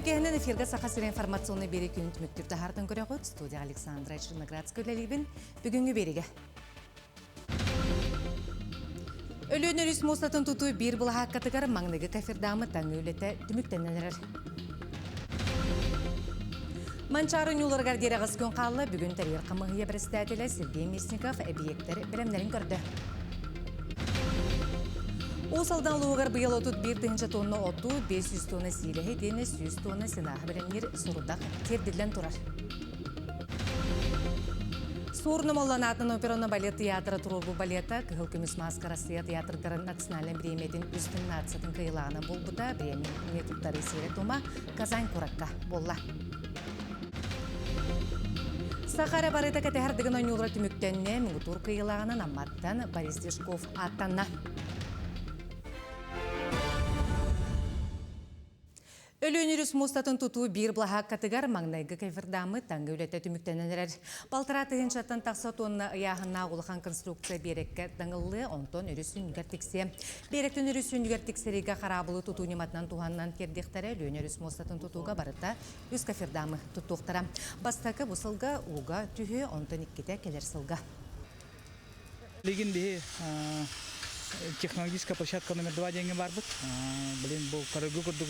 Үтүөкэһинэн эфиргэ Саха сирэ информационный биэрии күнүн түмүктүүр таһаартан көрөҕүт. Студия Александра Черноградская үлэлиибин. Бүгүҥҥү биэриигэ. Өлүөн өрүс муостатын тутуу биир былаһааккатыгар маҥнайгы кофердамы таҥыы үлэтэ түмүктэнэн эрэр. Манчаары ньууларыгар диэри аҕыс күн хаалла. Бүгүн тэрийэр хамыыһыйа председателэ Сергей Местников эбийиэктэр бэлэмнэрин көрдө. Уус Алдан улууһугар быйыл 31 тыһыынча тонна оту, 500 тонна сиилэһи итиэннэ 100 тонна сенааһы бэлэмниир сорудах тиэрдиллэн турар. Суорун Омоллон аатынан операны балет театра туруорбут балета Кыһыл көмүс мааска Россия театрдарын национальнай бириэмийэтин үс номинациятын кыайыылааҕынан буолбута. Бириэмийэни туттарыы сиэрэ-туома Казань куоракка буолла. Саха эрэ барыта кэтэһэр дыгын оонньуулара түмүктэннэ. Муҥутуур кыайыылааҕынан Амматтан Борис Дежков ааттанна. Өлүөн өрүс муостатын тутуу биир былаһааккатыгар маҥнайгы кайфердамы таҥыы үлэтэ түмүктэнэн эрэр. Балтараа тыһыынчаттан тахса тонна ыйааһыннаах улахан конструкция биэрэккэ таҥыллыа, онтон өрүс сүнньүгэр тиксиэ. Биэрэктэн өрүс сүнньүгэр тиксэриигэ хараабылы тутуу ньыматынан туһанан тиэрдиэхтэрэ. Өлүөн өрүс муостатын тутууга барыта үс кофердамы туттуохтара. Бастакы бу сылга ууга түһүө, онтон иккитэ кэлэр сылга. Билигин биһи технологическая площадка номер два диэҥҥэ барбыт. Блин, бу көрөргө курдук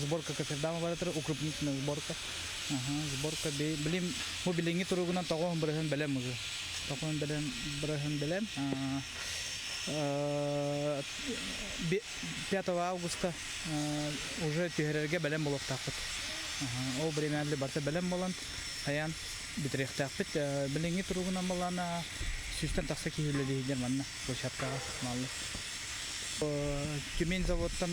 сборка кофердама баратыр, укрупнительная сборка. Сборка, блин, бу билиҥҥи туругунан тоҕоһун бырыһын бэлэм уже. Тоҕоһун бэлэм, бырыһын бэлэм. 5 августа уже түһэрэргэ бэлэм буолуохтаахпыт. Ол времяли барыта бэлэм буолан, хайаан бүтэриэхтээхпит. Билиҥҥи туругунан балаана сүүстэн тахса киһи үлэлиир манна площадкаҕа маллы. Тюмень заводтан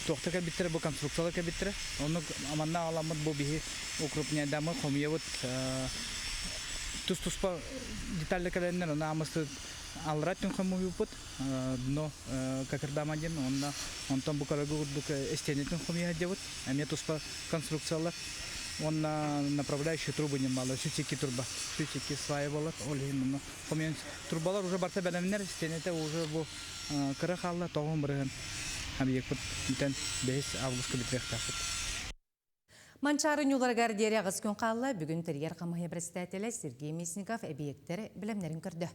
туохта кэлбиттэрэ, бу конструкциялар кэлбиттэрэ. Оннук манна аҕаламмыт бу биһи укрупняйдаммыт хомуйабыт тус-туспа деталлар кэлэннэр, ону аамысты аллара өттүн хомуйбуппут, дно кофердама диэн, онно онтон бу көрөргө курдук истиэнэтин хомуйа сылдьабыт, эмиэ туспа конструкциялар уонна направляющие трубы немало, 102 турба, 102 свая болар, ол иһин онно хомуйан турбалар уже барта бэлэмнэр, истиэнэтэ уже бу кыра хаалла, тоҕуһун бырыһын объекпыт бүтэн 5 августка бүтүөхтээхпит. Манчаары ньууларыгар диэри аҕыс күн хаалла. Бүгүн тэрийэр хамыыһыйа председателэ Сергей Местников эбийиэктэр бэлэмнэрин көрдө.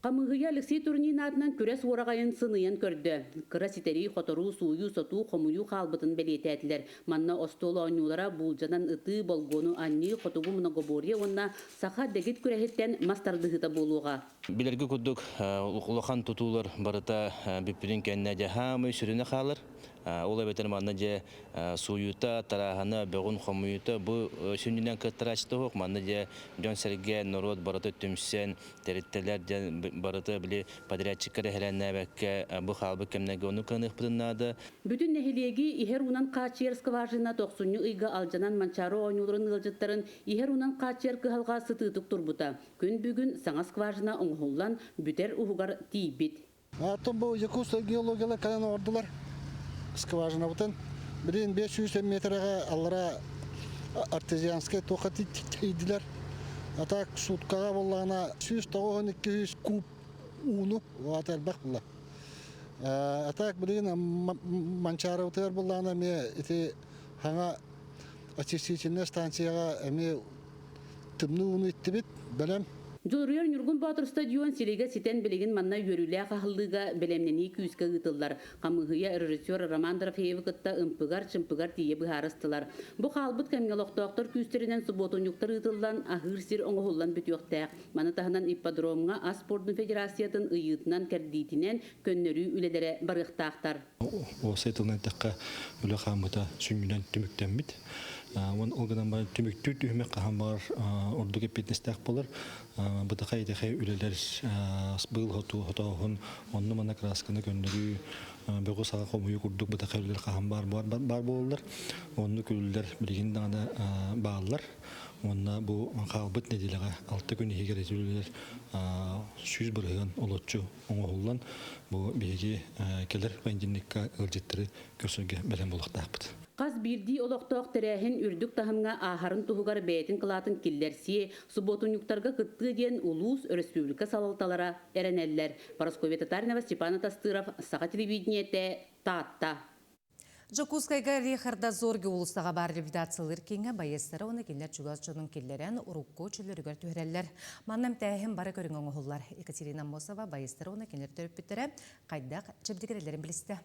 Хамыыһыйа Алексей Турнин аатынан күрэс уораҕайын сыныйан көрдө. Кыра ситэрии-хоторуу, сууйуу-сотуу, хомуйуу хаалбытын бэлиэтээтилэр. Манна остуол оонньуулара, буулдьанан ытыы, болгуону анньыы, хотугу многоборье уонна саха дэгит күрэһиттэн мас тардыһыыта буолуоҕа. Билэргэ курдук, улахан тутуулар барыта бүппүтүн кэннэ дьэ хаамый сүрүнэ хаалар. Ол эбэтэр манна дьэ сууйуута, тарааһына, бөҕүн хомуйуута бу сүнньүнэн кыаттарааччыта суох. Манна дьэ дьон-сэргэ, норуот барыта түмсэн, тэрилтэлэр дьэ барыта били подрядчикка эһэлэннээбэккэ бу хаалбыт кэмнэргэ ону кыаныахпытын наада. Бүтүн нэһилиэги иһэр уунан хааччыйар скважина тохсунньу ыйга алдьанан Манчаары оонньууларын ыалдьыттарын иһэр уунан хааччыйар кыһалҕа сытыытык турбута. Күн бүгүн саҥа скважина оҥоһуллан бүтэр уһугар тиийбит. Оттон бу Якутскай геологиялар кэлэн оҥордулар скважинабытын. Билигин 500 метрэҕэ аллара артезианскай туохха тиийдилэр. А так суткаҕа буоллаҕына 192 куб ууну аата элбэх буолла. А так билигин Манчаарыбытыгар буоллаҕына эмиэ ити хаҥа очистительнай станцияҕа эмиэ тымныы ууну иттибит, бэлэм. Дьулуруйар Ньургун Боотур стадион силигэ ситэн билигин манна үөрүүлээх аһыллыыга бэлэмнэнии күүскэ ыытыллар. Хамыыһыйа режиссер Роман Дорофеевы кытта ымпыгар-чымпыгар тиийэ быһаарыстылар. Бу хаалбыт кэмҥэ олохтоохтор күүстэринэн субуотунньуктар ыытыллан, аһыыр сир оҥоһуллан бүтүөхтээх. Маны таһынан ипподромҥа ас спордун федерациятын ыйыытынан-кэрдиитинэн көннөрүү үлэлэрэ барыахтаахтар. Уопсай тылынан эттэххэ, үлэ хаамыыта сүнньүнэн түмүктэммит. Уон ол гынан баран түмүктүүр түһүмэх хаһан баҕар ордук эппиэтинэстээх буолар. Бытахай-итэхэй үлэлэр быыл хотуу хотооһун, онно-манна кыраасканы көннөрүү, бөҕү-саҕа хомуйуу курдук бытахай үлэлэр хаһан баар баар буолаллар. Оннук үлэлэр билигин даҕаны бааллар. Уонна бу хаалбыт нэдиэлэҕэ 6 күн иһигэр ити үлэлэр 100% олоччу оҥоһуллан, бу биһиги кэлэр понедельникка ыалдьыттары көрсөргө бэлэм буолуохтаахпыт. Хас биирдии олохтоох тэрээһин үрдүк таһымҥа ааһарын туһугар бэйэтин кылаатын киллэрсиэ, субуотунньуктарга кыттыа диэн улуус, өрөспүүбүлүкэ салалталара эрэнэллэр. Парасковья Татаринова, Степан Атастыров, Саха телевидениетэ, Таатта. Дьокуускайга Рихарда Зорге уулуссаҕа баар реабилитациялыыр кииҥҥэ байыастары уонна кинилэр чугас дьонун киллэрэн урукку чөллөрүгэр түһэрэллэр. Манна эмтээһин бары көрүҥэ оҥоһуллар. Екатерина Аммосова байыастары уонна кинилэр төрөппүттэрэ хайдах чэбдигирэллэрин билистэ.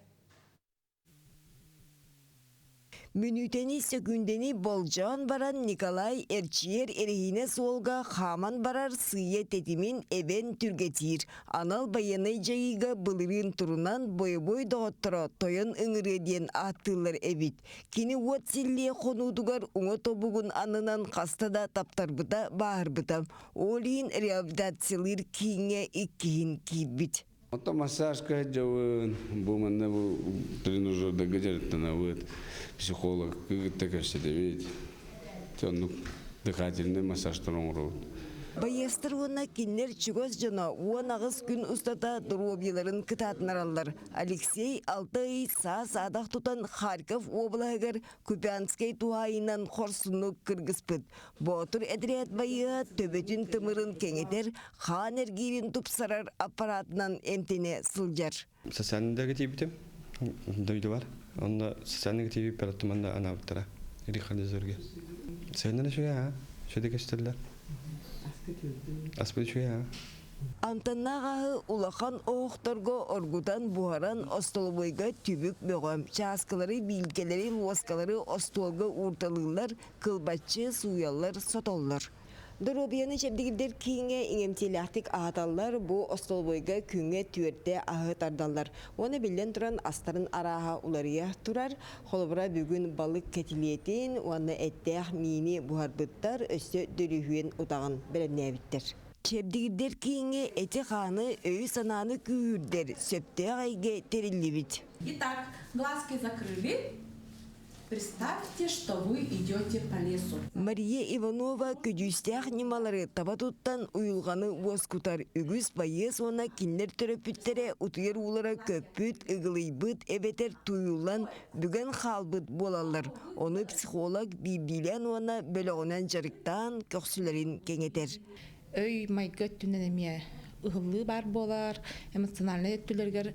Мүнүүтэни, сөкүүндэни болдьоон баран Николай эрчийэр эрэһиинэ суолга хааман барар сыыйа тэтимин эбэн түргэтиир. Анал байыаннай дьайыыга былырыын турунан бойобуой доҕотторо тойон ыҥырыа диэн ааттыыллар эбит. Кини уот силлиэ хонуутугар уҥа тобугун аннынан хаста да таптарбыта, бааһырбыта. Ол иһин реабилитациялыыр кииҥҥэ иккиһин киирбит. Оттон массажка дьабын, бу манна бу тренажердарга дьарыктанабыт, психолог кытта кэпсэтэбит. Оннук дыхательный массажтар оҥоробут. Байыастар уонна кинилэр чугас дьоно 18 күн устата доруобуйаларын кытаатынараллар. Алексей 6 ый саа-саадах тутан Харьков уобалаһыгар Купянскай туһаайынан хорсуннук кыргыспыт. Боотур этэрээт байыаһа төбөтүн тымырын кэҥэтэр, хаан эргиирин тупсарар аппаратынан эмтэнэ сылдьар. Социальныйдарга тиийбитим, дойдубар. Онно социальный тиийбит манна анаабыттара. Рихализорге. Сэннэр үчүгэй аа, үчүгэй көстөллөр. Аспыт үчүгэй аа. Амтаннаах аһы улахан оһохторго оргутан буһаран остолобуойга түбүк бөҕө. Чааскылары, биилкэлэри, луоскалары остуолга уурталыыллар, кылбаччы сууйаллар, сотоллор. Доруобуйаны чэбдигирдэр кииҥҥэ иҥэмтиэлээхтик аһаталлар, бу остолобуойга күҥҥэ түөртэ аһы тардаллар. Уонна биллэн туран астарын арааһа уларыйа турар. Холобура, бүгүн балык кэтилиэтин уонна эттээх миини буһарбыттар, өссө дөлүһүөн утаҕын бэлэмнээбиттэр. Чэбдигирдэр кииҥҥэ эти-хааны, өйү-санааны күүһүрдэр сөптөөх эйгэ тэриллибит. Итак, глазки закрыли. Представьте, что вы идете по лесу. Мария Иванова көдьүүстээх ньымалары таба туттан уйулҕаны уоскутар үгүс байыас уонна кинилэр төрөппүттэрэ утуйар уулара көппүт, ыгылыйбыт эбэтэр тууйуллан бүгэн хаалбыт буолаллар. Ону психолог биирдиилээн уонна бөлөҕүнэн дьарыктаан көхсүлэрин кэҥэтэр. Өй майгы өттүнэн эмиэ ыһыллыы баар буолар, эмоциональнай өттүлэригэр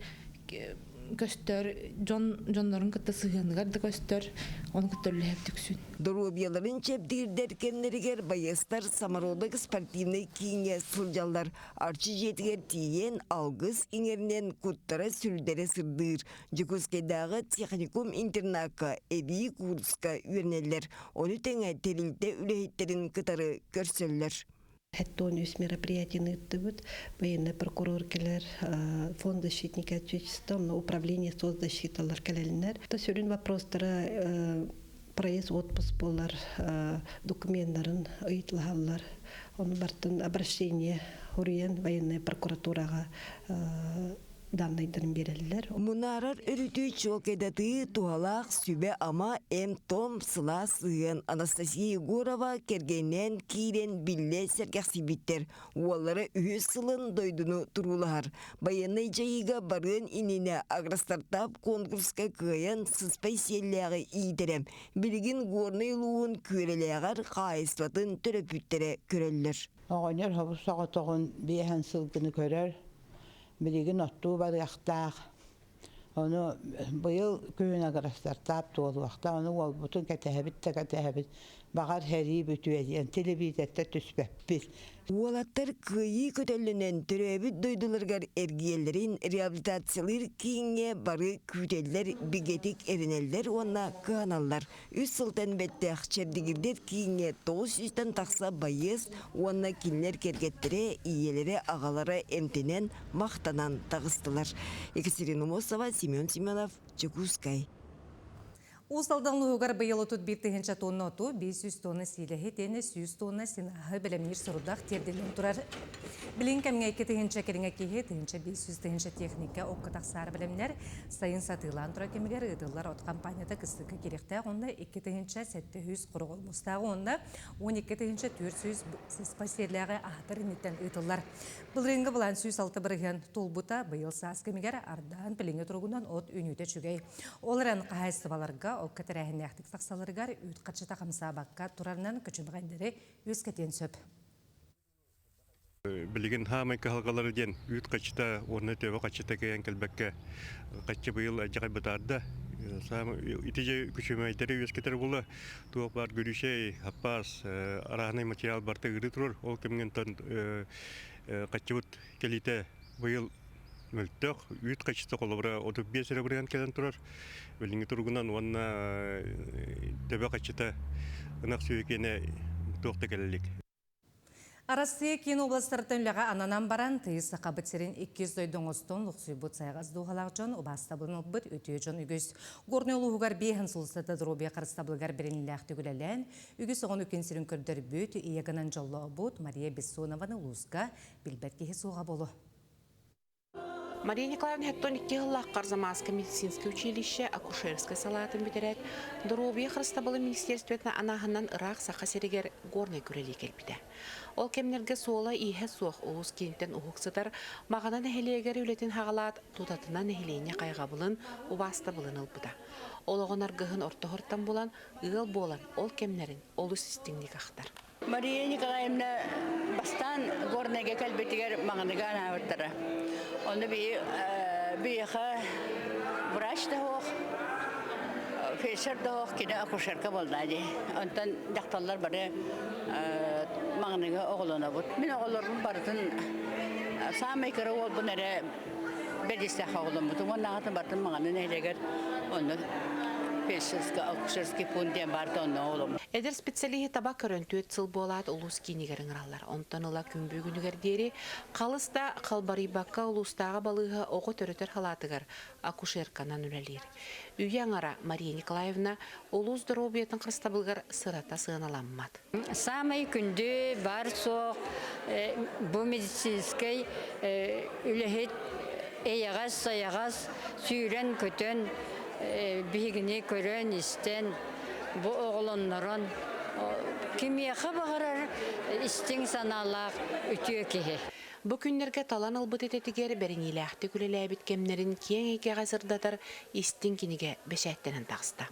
көстөр, дьон дьоннорун кытта сыһыаныгар да көстөр, ону кытта үллэһэр түксүн. Доруобуйаларын чэбдигирдэр кэмнэригэр байыастар Самородок спортивнай кииҥҥэ сылдьаллар. Арчы дьиэтигэр тиийэн алгыс иҥэринэн куттара-сүрдэрэ сырдыыр. Дьокуускайдааҕы техникум-интернакка эбии курска үөрэнэллэр. Ону тэҥэ тэрилтэ үлэһиттэрин кытары көрсөллөр. 73 мероприятияны ыыттыбыт. Военный прокурор кэлэр, фонд защитника отечества, управление соцзащиталар кэлэлинэр. Сүрүн вопростара проезд отпуск буолар, документтарын ыйытылаһаллар. Ону бартын обращение хуруйан военная прокуратураҕа даннайдарын биэрэллэр. Мунаарар өрүтү чуолкайдатыы туһалаах сүбэ-ама эм-том сылаас сыһыан Анастасия Егорова кэргэнинээн киирэн биллэ сэргэхсийбиттэр. Уоллара үһүс сылын дойдуну туруулаһар. Байыаннай дьайыыга барыан иннинэ Агростартап конкурска кыайан сыспай сиэллээҕи иитэрэ. Билигин Горнай улууһун Күөрэлээҕэр хаһаайыстыбатын төрөппүттэрэ көрөллөр. Оҕонньор хобус соҕотоҕун биэһэн сылгыны көрөр, Билигин оттуу барыахтаах. Ону быйыл күһүн агростартап туолуохтаах. Ону уолбутун кэтэһэбит да кэтэһэбит. Баҕар сэрии бүтүө диэн телевизортан түспэппит. Уолаттар кыайыы көтөллөнөн төрөөбүт дойдуларыгар эргийэллэрин реабилитациялыыр кииҥҥэ бары күүтэллэр, бигэтик эрэнэллэр уонна кыһаналлар. Үс сылтан бэттэх чэбдигирдэр кииҥҥэ 900-тэн тахса байыас уонна кинилэр кэргэттэрэ, ийэлэрэ, аҕалара эмтэнэн, махтанан таҕыстылар. Екатерина Мосова, Семен Семенов, Дьокуускай. Уус Алдан улууһугар быйыл 31 тыһыынча тонна оту, 500 тонна сиилэһи тиэнэ 100 тонна синаһы бэлэмниир сорудах тиэрдиллэн турар. Билин кэмҥэ 2 тыһыынча кэриҥэ киһи, 1500 тыһыынча техника окко тахсаары бэлэмнэр. Сайын сатыылаан турар кэмигэр ыытыллар от хампаанньата кыстыкка киириэхтээх уонна 2700 хороҕор муустааҕы уонна 12400 сыспай сиэллээҕи аһатар инниттэн ыытыллар. Былырыыҥҥы былаан 106% туолбута быйыл саас кэмигэр ардаан билиҥҥи туругунан от үүнүүтэ үчүгэй. Ол эрэн хаһаайыстыбаларга окко тэрээһиннээхтик тахсаларыгар үүт харчыта хамсаабакка турарынан көчүмэҕэйдэри үөскэтиэн сөп. Билигин хаамай кыһалҕалары диэн үүт хаччыта уонна төбө хаччыта кыайан кэлбэккэ хаччы быйыл дьаҕай бытаарда. Саамай ити же күчүмэйдэри үөскэтэр була туох баар гөрүшэй, аппаас, арааһынай материал барыта ыырыы турар. Ол кэмҥэ онтон хаччыбыт кэлиитэ быйыл мөлтөх, үүт хаччыта холобура 35 эрэ бырыһан кэлэн турар. Билиҥҥи туругунан уонна төбө хаччыта ынах сүөһү киэнэ туох да кэлэ илик. Арассыыйа киин областарыттан үлэҕэ ананан баран, тыйыс Сахабыт сирин иккис дойду оҥостон лохсуйбут сайаҕас дууһалаах дьон убаастабылын ылбыт үтүө дьон үгүс. Горнай улууһугар биэһин сулустата доруобуйа харыстабылыгар бэриниилээхтик үлэлээн, үгүс оҕону күн сирин көрдөрбүт, ийэ гынан дьоллообут Мария Бессонованы улууска билбэт киһи суоҕа буолуо. Мария Николаевна 72 сыллаах Арзамасскай медицинскэй училище акушерскай салаатын бүтэрээт, доруобуйа харыстабылын министерствотын анааһынан ыраах Саха сиригэр горнай күрэлии кэлбитэ. Ол кэмнэргэ суола-ииһэ суох улуус киинтэн уһук сытар Маҕана нэһилиэгэр үлэтин хаҕалаат, тутатына нэһилиэнньэ хайҕабылын, убаастабылын ылбыта. Олоҕун аргыһын ортоһортон булан, ыал буолан, ол кэмнэрин олус истиҥник ахтар. Мария Николаевна бастаан Горнайга кэлбитигэр маҥныга анаабыттара. Ону биһиэхэ врач да суох, фельдшер да суох, кини акушерка буолла дии. Онтон дьахталлар бары маҥныга оҕолонобут. Мин оҕолорбун барытын саамай кыра уолбун эрэ бэлистээх оҕоломмутум. Уонна аҕатын барытын маҥаны нэһилиэгэр онно фельдшерско-акушерский пункт диэн баар да онно оҕоломмут. Эдэр специалиһи таба көрөн түөрт сыл буолаат улуус киинигэр ыҥыраллар. Онтон ыла күн бүгүнүгэр диэри халыс да халбарыйбакка улуустааҕы балыыһа оҕо төрөтөр халаатыгар акушерканан үлэлиир. Үйэ аҥара Мария Николаевна улуус доруобуйатын харыстабылыгар сырата сыаналаммат. Саамай күндү баар-суох бу медицинскэй үлэһит эйэҕэс-сайаҕас сүүрэн-көтөн биһигини көрөн-истэн бу оҕолоннорон кимиэхэ баҕарар истиҥ санаалаах үтүө киһи. Бу күннэргэ талан ылбыт идэтигэр бэриниилээхтик үлэлээбит кэмнэрин киэҥ эйгэҕэ сырдатар истиҥ кинигэ бэчээттэнэн таҕыста.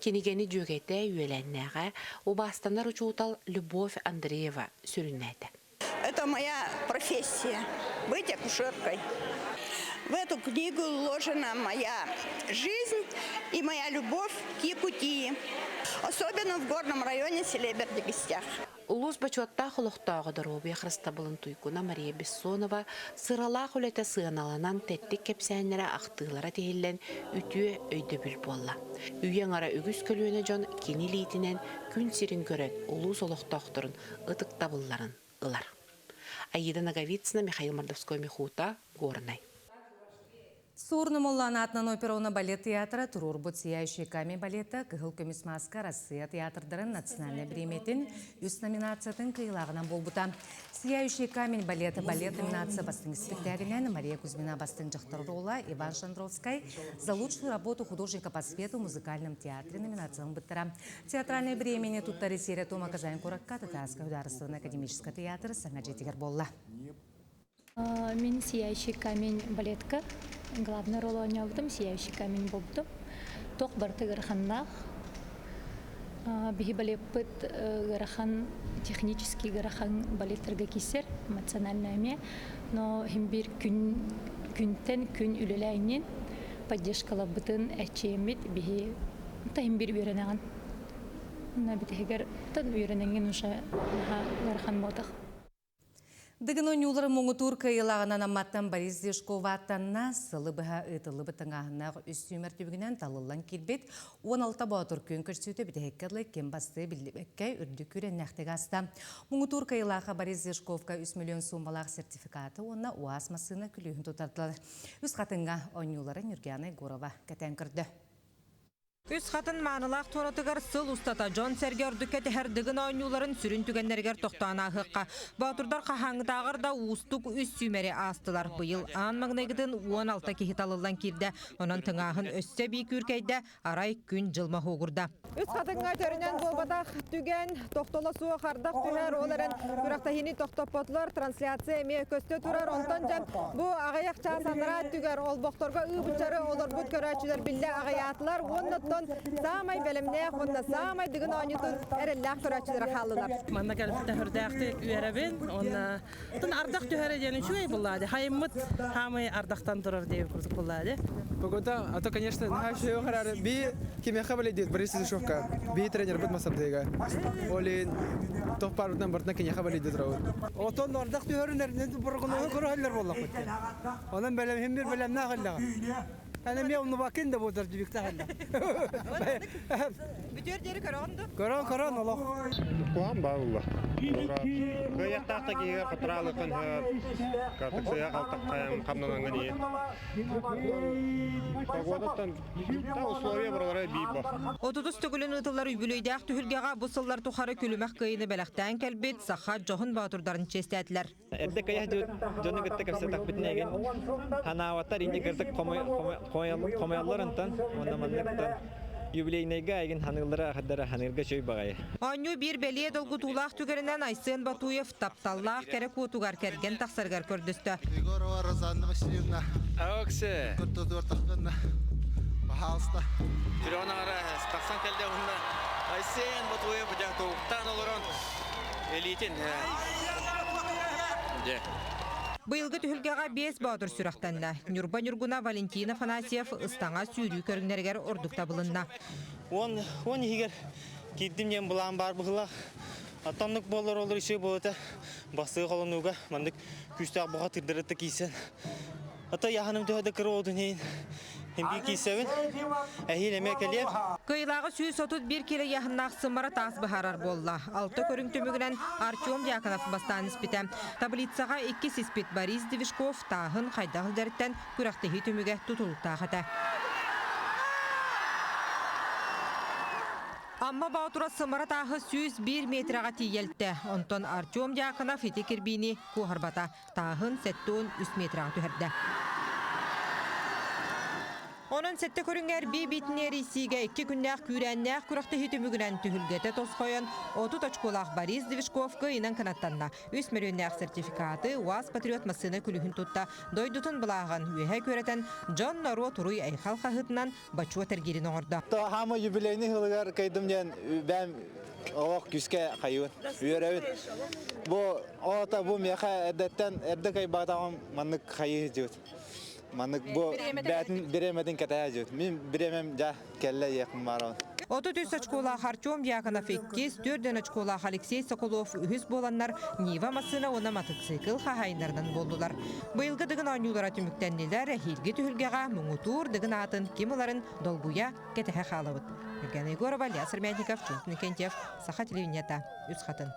Кинигэни дьүөгэтэ, үөлээннээҕэ, убаастанар учуутал Любовь Андреева сүрүннээтэ. Это моя профессия – быть акушеркой. В эту книгу вложена моя жизнь и моя любовь к Якутии, особенно в горном районе селе Бердигистях. Улуус бочуоттаах олохтооҕо доруобуйа харыстабылын туйгуна Мария Бессонова сыралаах үлэтэ сыаналанан тэттик кэпсээннэрэ ахтыылара тиһиллэн үтүө өйдөбүл буолла. Үйэ аҥара үгүс көлүөнэ дьон кини илиитинэн күн сирин көрөн улуус олохтоохторун ытыктабылларын ылар. Аида Ноговицына, Михаил Мордовской, Михута, Горнай. Суурну Моллаан аатынан опера уонна балет театра туруорбут «Сияющий камень» балета Кыһыл көмүс мааска Россия театрдарын национальнай бириэмийэтин үс номинациятын кыайыылааҕынан буолбута. «Сияющий камень» балет балет номинация бастыҥ испиктээгинэн Мария Кузьмина бастыҥ дьахтар оруола Иван Шандровскай «За лучшую работу художника по свету в музыкальном театре» номинацияларын быттара. Театральнай бириэмийэни туттары сиэрэ Тома Казань куоракка Татарскай государственный академическай театр саҥа дьиэтигэр буолла. Мин «Сияющий камень» балетка главный роль оонньообутум, «Сияющий камень» буолбутум. Туох барыта ыараханнаах. Биһи балеппыт ыарахан, технически ыарахан балеттарга киирсэр, эмоциональная эмиэ. Но иһин биир күн, күнтэн күн үлэлээҥҥин поддержкаларбытын эчиэммит биһи иһин биир үөрэнэҕин. Бүтэһигэр үөрэнэҥҥин уже наһаа ыарахан буолтах. Дыгын оонньуулара муҥутуур кыайыылааҕынан Амматтан Борис Зишков ааттанна, сылы быһа ыытыллыбыт тыҥааһыннаах үс сүүмэр түбүгүнэн талыллан киирбит 16 боотур күөн көрсүүтэ бүтэһиккэ дылы ким бастыа биллибэккэ үрдүк күүрэннээхтик ааста. Муҥутуур кыайыылаахха Борис Зишковка 3 миллион суумалаах сертификаты уонна УАЗ массыына күлүүһүн тутардылар. Үс хатыҥҥа оонньуулары Нюргиана Егорова кэтээн көрдө. Үс хатын маанылаах туонатыгар сыл устата дьон-сэргэ ордук кэтэһэр Дыгын оонньууларын сүрүн түгэннэригэр тохтоон ааһыахха. Боотурдар хаһааҥҥытааҕар да уустук үс сүүмэри аастылар. Быйыл аан маҥнайгытын 16 киһи талыллан киирдэ. Онон тыҥааһын өссө эбии күүркэйдэ, арай күн-дьыл моһуогурда. Үс хатыҥҥа төрүнэн буолбатах түгэн, тохтоло суох ардах түһэр, ол эрэн күрэхтэһиини тохтоппотулар, трансляция эмиэ көстө турар. Онтон дьэ бу аҕыйах чаас анараа өттүгэр олбохторго ыы-быччары олорбут көрөөччүлэр биллэ аҕыйаатылар. Уонна оттон Оттон саамай бэлэмнээх уонна саамай дыгын оонньуутун эрэллээх көрөөччүлэрэ хааллылар. Манна кэлбиттэ хүрдээхтик үөрэбин. Уонна тын ардах түһэрэ диэн үчүгэй буллаады. Хайыммыт хаамай ардахтан турар диэби курдук буллаады. Погода, а то, конечно, наһаа үчүгэй харары. Би кимиэхэ болейдит Борис Исушевка. Би тренербит масабдыга. Олин тоқ барбытынан бартына киниэхэ болейдит турабыт. Отон ардах түһөрүнэр бургуну көрөһөллөр буоллахпыт. Онон бэлэм химбир бэлэмнээх ыллаҕа. Аны мен умнубаккын да буолдар дьүбүктэх Бүтүөр диэри көрөҕүн ду? Көрөн көрөн олох. Куһаҕан баалла. Кыайахтаах киһигэр хатыраалыкын картык сыйа халтаххайан хамнананга дии. Погодаттан та условия баралара биир бар. 30 төгүлүн ыытыллар үбүлүөйдээх түһүлгэҕэ бу сыллар тухары күлүмэх кыайыыны бэлэхтээн кэлбит саха дьоһун боотурдарын чиэстээтилэр. Эрдэ кыйах дьону кытта кэпсэтахпытын эгин ханааваттар инни кырдык хомойоллор онтон уонна манныктан юбилейнайга эгин ханыыллара ахардара ханыырга чөй баҕайы. Оонньуу биир бэлиэ долгутуулаах түгэринэн Айсен Батуев тапталлаах кэрэ куотугар кэргэн тахсарыгар көрдөстө. Егорова Розанна Васильевна. Оксе. Пожалуйста. Түрөҕүн аҥара тахсан кэлдэ уонна Айсен Батуев дьахтуктаан олорон элитин дьэ. Быйылгы түһүлгэҕэ биэс боотур сүрэхтэннэ. Ньурба Ньургуна Валентин Афанасьев ыстаҥа сүүрүү көрүҥнэригэр ордук табылынна. Он он иһигэр киирдим диэн былаан баар быһыылаах. Оттоннук буоллар олор үчүгэй буолута бастыы холонууга маннык күүстээх буха тырдырытта киирсэн Ата яһаным төһө да кыра буолтун иһин имби киисэбин эһиил эмиэ кэлиэм. Кыайыылааҕы 131 киилэ ыйааһыннаах сымара таас быһаарар буолла. Алта көрүҥ түмүгүнэн Артем Дьяконов бастаан испитэ. Таблицаҕа иккис испит Борис Движков тааһын хайдах илдьэриттэн күрэхтэһии түмүгэ тутулуктаах этэ. Амма Боотура сымара тааһы 101 метрэҕэ тиийэлтэ. Онтон Артем Дьяконов ити кирбиини куоһарбата. Тааһын 73 метрэҕэ түһэрдэ. Онон сэттэ көрүҥэр би-битини эрийсиигэ икки күннээх күүрээннээх күрэхтэһии түмүгүнэн түһүлгэтэ тосхойон 30 очколаах Борис Движков кыайынан кынаттанна. Үс мөрүөннээх сертификаты УАЗ Патриот массыына күлүһүн тутта дойдутун былааҕын үөһэ күөрэтэн дьон норуот уруй айхал хаһыытынан бочуот эргиирин оҥордо. Хаама юбилейный сылыгар кыйдым диэн бэм олох күүскэ хайыбын, үөрэбин. Бу Ота бу миэхэ эрдэттэн эрдэ кайбатаҕым маннык хайыы дьүт. Маннык бу бээтин бириэмэтин кэтэһэ дьүт. Мин бириэмэм дьа кэллэ диэхпин баарабын. 33 очколаах Артем Дьяконов иккис, төрдөн очколаах Алексей Соколов үһүс буоланнар Нива массыына уонна мотоцикл хаһаайыннарынан буоллулар. Быйылгы Дыгын оонньуулара түмүктэннилэр, эһиилги түһүлгэҕэ муҥутуур Дыгын аатын ким ыларын долгуйа кэтэһэ хаалабыт. Евгений Егорова, Илья Сармятников, Чултин Кентьев, Саха телевидениета, Үс Хатын.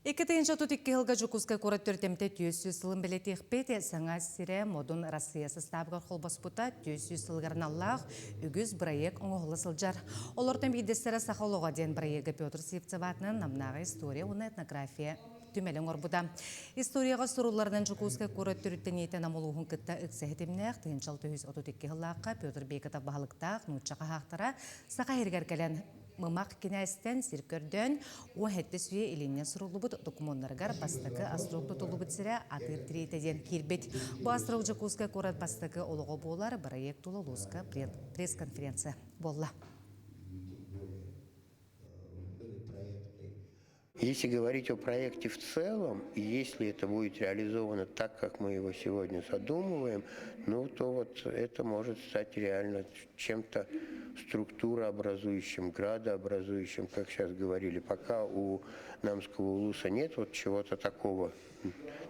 2032 сылга Дьокуускай куорат төрүтэмтэ 400 сылын бэлиэтиэхпит саҥа сирэ модун Россия састаабыгар холбоспута 400 сылыгар аналлаах үгүс бырайыак оҥоһулла сылдьар. Олортон биирдэстэрэ Саха олоҕо диэн бырайыага Петр Сивцев аатынан Намнааҕы история уонна этнография түмэлэ оҥорбута. Историяҕа сурулларынан Дьокуускай куорат төрүттэниитэ Нам улууһун кытта ыкса ситимнээх 1632 сыллаахха Петр Бекетов баһылыктаах нуучча хаһаахтара Саха сиригэр кэлэн Мымах кинээстэн сир көрдөөн, уон сэттэ үйэ илиннэн суруллубут докумуоннарыгар бастакы острог тутуллубут сирэ Атыыр Тириитэ диэн киирбит. Бу острог Дьокуускай куорат бастакы олоҕо буолар бырайыак тула улууска пресс-конференция буолла. Если говорить о проекте в целом, и если это будет реализовано так, как мы его сегодня задумываем, ну, то вот это может стать реально чем-то структурообразующим, градообразующим, как сейчас говорили. Пока у Намского улуса нет вот чего-то такого,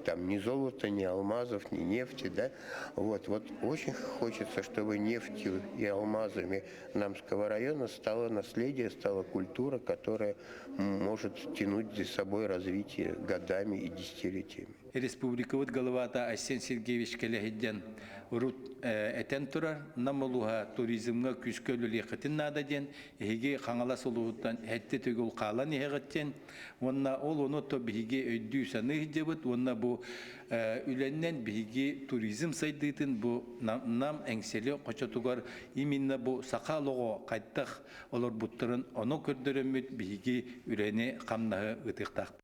там ни золота, ни алмазов, ни нефти, да, вот, вот очень хочется, чтобы нефтью и алмазами Намского района стало наследие, стала культура, которая может тянуть за собой развитие годами и десятилетиями. Республикабыт главата Айсен Сергеевич кэлэһидден урут этэн турар Нам улууһа туризмҥа күүскэ үлэлиэххитин наада диэн эһиги Хаҥалас улууһуттан сэттэ төгүл хаалан иһэҕит уонна ол ону то биһиги өйдүү саныы сылдьабыт уонна бу үлэннэн биһиги туризм сайдыытын бу Нам Эҥсиэли хочотугар именно бу саха олоҕо хайдах олорбуттарын ону көрдөрөммүт биһиги үлэни хамнаһы ыытыахтаахпыт.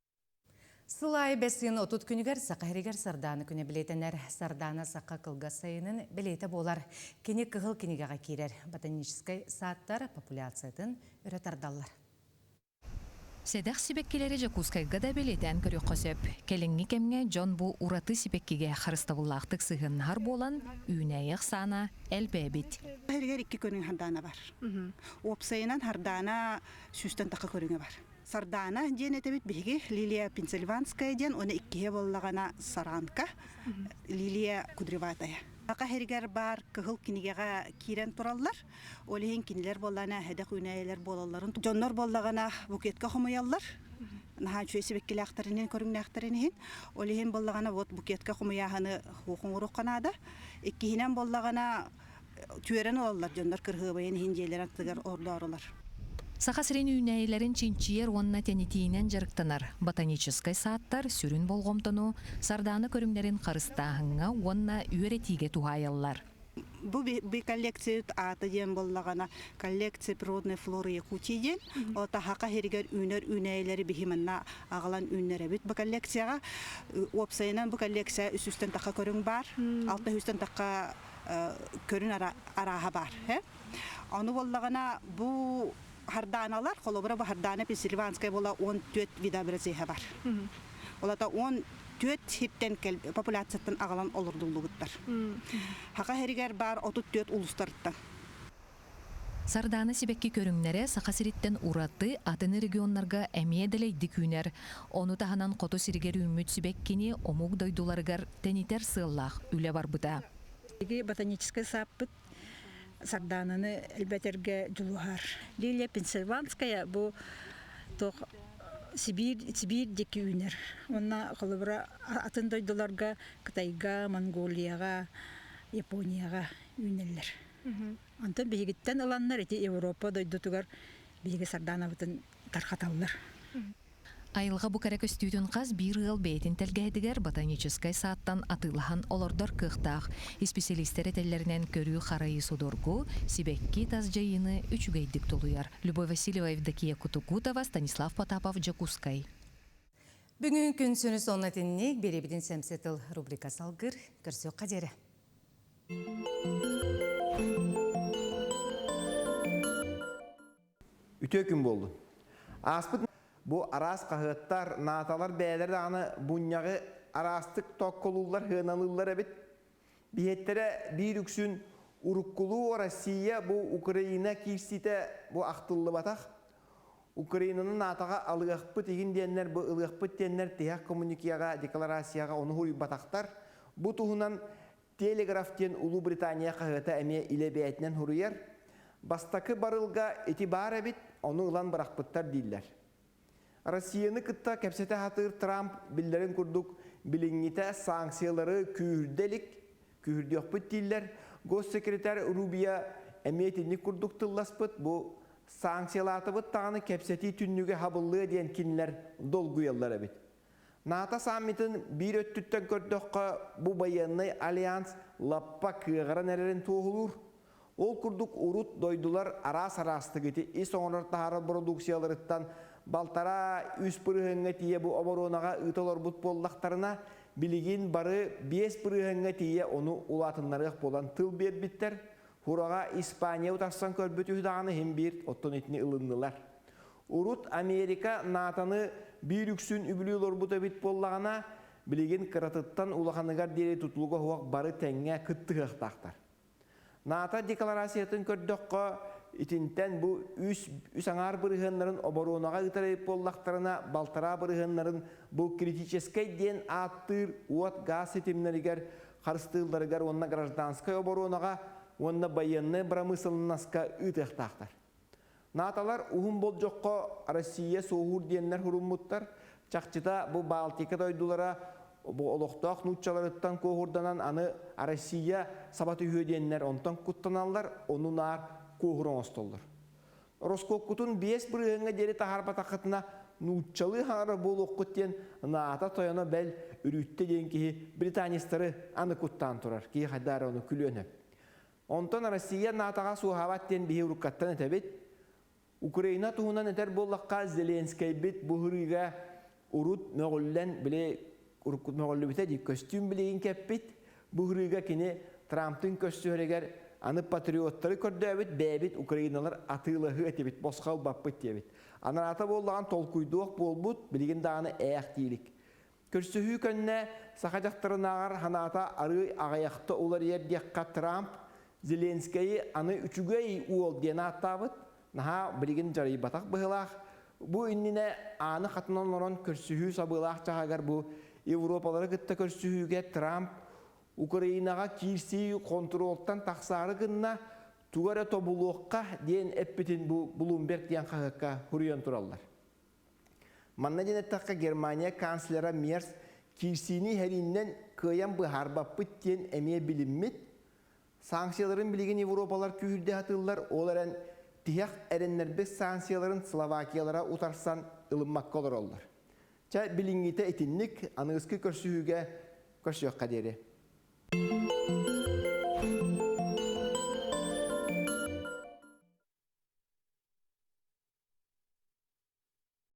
Сыл аайы бэс ыйын 30 күнүгэр Саха сиригэр Сардаана күнэ бэлиэтэнэр. Сардаана саха кылгас сайынын бэлиэтэ буолар. Кини кыһыл кинигэҕэ киирэр. Ботаническай саадтар популяциятын өрө тардаллар. Сэдэх сибэккилэри Дьокуускайга да бэлиэтээн көрүөххэ сөп. Кэлиҥҥи кэмҥэ дьон бу ураты сибэккигэ харыстабыллаахтык сыһыаннаһар буолан, үүнээйи ахсаана элбээбит. Иһигэр икки көрүҥ хардаана бар. Уопсайынан хардаана сүүстэн тахха көрүҥэ бар. Сардаана диэн этэбит биһиги Лилия Пенсильванская диэн, уонна иккиһэ буоллаҕына Саранка, Лилия Кудреватая. Саха сиригэр баар кыһыл кинигэҕэ киирэн тураллар. Ол иһин кинилэр буоллаҕына сэдэх үүнээйилэр буолалларын дьоннор буоллаҕына букетка хомуйаллар. Наһаа үчүгэй сибэккилээхтэринэн көрүҥнээхтэрин иһин. Ол иһин буоллаҕына вот букетка хомуйааһыны оҥоруохха наада. Иккиһинэн буоллаҕына түөрэн ылаллар дьоннор кырһыабайын иһин дьиэлэрин аттыгар ордоорулар. Саха сирин үүнээйилэрин чинчийэр уонна тэнитиинэн дьарыктанар ботаническай саадтар сүрүн болҕомтону сардаана көрүҥнэрин харыстааһыҥҥа уонна үөрэтиигэ туһаайаллар. Бу би коллекция аата диэн буоллаҕына коллекция природной флоры Якутии диэн. Ол таһака сиригэр үүнэр үүнээйилэри биһи манна аҕалан үүннэрэбит бу коллекцияҕа. Уопсайынан бу коллекция үс үстэн тахха көрүҥ баар. Алта үстэн тахха көрүн арааһа баар. Ону буоллаҕына бу хардааналар, холобура бу хардаана Пенсильванская буола 14 вида образеһа бар. Олата 14 сиртэн популяцияттан аҕалан олордуллубуттар. Хака сиригэр баар 34 улустарыттан. Сардаана сибэкки көрүҥнэрэ Саха сириттэн ураты атын регионнарга эмиэ дэлэйдик үүнэр. Ону таһынан хоту сиригэр үүммүт сибэккини омук дойдуларыгар тэнитэр сыаллаах үлэ барбыта. Биһиги ботаническай сааппыт Сардаананы элбэтэргэ дьулуһар. Лилия Пенсильванская бу туох Сибиир, Сибиир диэки үүнэр. Уонна холобура атын дойдуларга Кытайга, Монголияҕа, Японияҕа үүнэллэр. Онтон биһигиттэн ыланнар ити Европа дойдутугар биһиги сардаанабытын тархаталлар. Айылҕа бу кэрэ көстүүтүн хас биир ыал бэйэтин тэлгэһэтигэр ботаническай саадтан атыылаһан олордор кыахтаах. Исписэлиистэр этэллэринэн көрүү-харайыы судургу, сибэкки тас дьайыыны үчүгэйдик тулуйар. Любовь Васильева, Евдокия Кутукутова, Станислав Потапов, Дьокуускай. Бүгүн күн сүнү сонно итинник биэрэбитин сэмсэ тыл рубрика салгыр. Көрсүөххэ диэри. Үтүө күн буоллун. Ааспыт бу араас хаһыаттар, нааталар бэйэлэрэ даҕаны бунньаҕы араастык токколууллар, сыаналыыллар эбит. Биһиэттэрэ биир үксүн уруккулуу Россия бу Украина киирсиитэ бу ахтыллыбатах. Украинаны наатаҕа алыахпыт игин диэннэр бу ылыахпыт диэннэр тиһэх коммуникияҕа, декларацияҕа ону хуруйбатахтар. Бу туһунан Телеграф диэн Улуу Британия хаһыата эмиэ илэ бэйэтинэн суруйар. Бастакы барылга ити баар эбит, ону ылан бырахпыттар дииллэр. Россияны кытта кэпсэтэ сатыыр Трамп биллэрин курдук билиҥҥитэ санкциялары күүһүрдэ илик, күүһүрдүөхпүт дииллэр. Госсекретарь Рубио эмиэ итинник курдук тылласпыт, бу санкциялаатыбыт даҕаны кэпсэтии түннүгэ хабыллыа диэн кинилэр долгуйаллар эбит. НАТО саммитын биир өттүттэн көрдөххө, бу байыаннай альянс лаппа кыаҕыран эрэрин туоһулуур. Ол курдук урут дойдулар араас-араастык ити ис оҥорор таһаарар бородууксуйаларыттан балтараа үс бырыһыаҥҥа тиийэ бу оборуонаҕа ыыта олорбут буоллахтарына, билигин бары биэс бырыһыаҥҥа тиийэ ону улаатыннарыах буолан тыл биэрбиттэр. Хураҕа Испания утарсан көрбүт үһү даҕаны иһин биир, оттон итини ылыннылар. Урут Америка НАТО-ны биир үксүн үбүлүү олорбут эбит буоллаҕына, билигин кыратыттан улаханыгар диэри тутулуга суох бары тэҥҥэ кыттыһыахтаахтар. НАТО декларациятын көрдөххө, итинтэн бу үс, үс аҥаар бырыһыаннарын оборуонаҕа ыытар эбит буоллахтарына, балтараа бырыһыаннарын бу критическэй диэн ааттыыр уот-гаас ситимнэригэр харыстыылларыгар уонна гражданскай оборуонаҕа уонна байыаннай бырамыысыланнаска ыытыахтаахтар. Наталар уһун болдьоххо Россия суоһуур диэннэр суруммуттар. Чахчыта бу Балтика дойдулара бу олохтоох нууччаларыттан куоһурданан аны Россия саба түһүө диэннэр онтон куттаналлар, ону наар куоһур оҥостоллор. Роскуоккутун биэс бырыһыаҥҥа диэри таһаарбатаххытына нууччалыы хаҥарар буолуоххут диэн НАТО тойоно бэл Үрүүттэ диэн киһи британецтары аны куттаан турар. Киһи хайдах эрэ ону күлүөн сөп. Онтон Россия НАТО-ҕа суоһаабат диэн биһи уруккаттан этэбит. Украина туһунан этэр буоллахха, Зеленскэйбит бу һырыыга урут мөҕүллэн били урукку мөҕүллүбүтэ дии көстүүм билигин кэппит. Бу ырыыга кини Трамптын көрсүһэригэр аны патриоттары көрдөөбүт бэйэбит украиналар атыылаһыы этибит босхо ылбаппыт диэбит. Анараата буоллаҕын толкуйдуох буолбут билигин даҕаны ээх диилик. Көрсүһүү кэннэ саха дьахтарынааҕар ханаата арыый аҕыйахта уларыйар диэххэ Трамп Зеленскэйи аны үчүгэй уол диэн ааттаабыт, наһаа билигин дьарыйбатах быһыылаах. Бу иннинэ ааны хатынан олорон көрсүһүү сабыылаах чаһыгар бу Европалары кытта көрсүһүүгэ Трамп Украинаҕа киирсии хонтуруолтан тахсаары гынна, тугу эрэ тобулуохха диэн эппитин бу Блумберг диэн хаһыакка суруйан тураллар. Манна диэн эттэххэ, Германия канцлера Мерц киирсиини иһэрииннэн кыайан быһаарбаппыт диэн эмиэ билиммит. Санкцияларын билигин Европалар күүһүрдэ сатыыллар, ол эрэн тиһэх эрэннэрбит санкцияларын Словакиялара утарсан ылыммакка олороллор. Чэ, билиҥҥитэ итинник, аныгыскы көрсүһүүгэ көрсүөххэ диэри.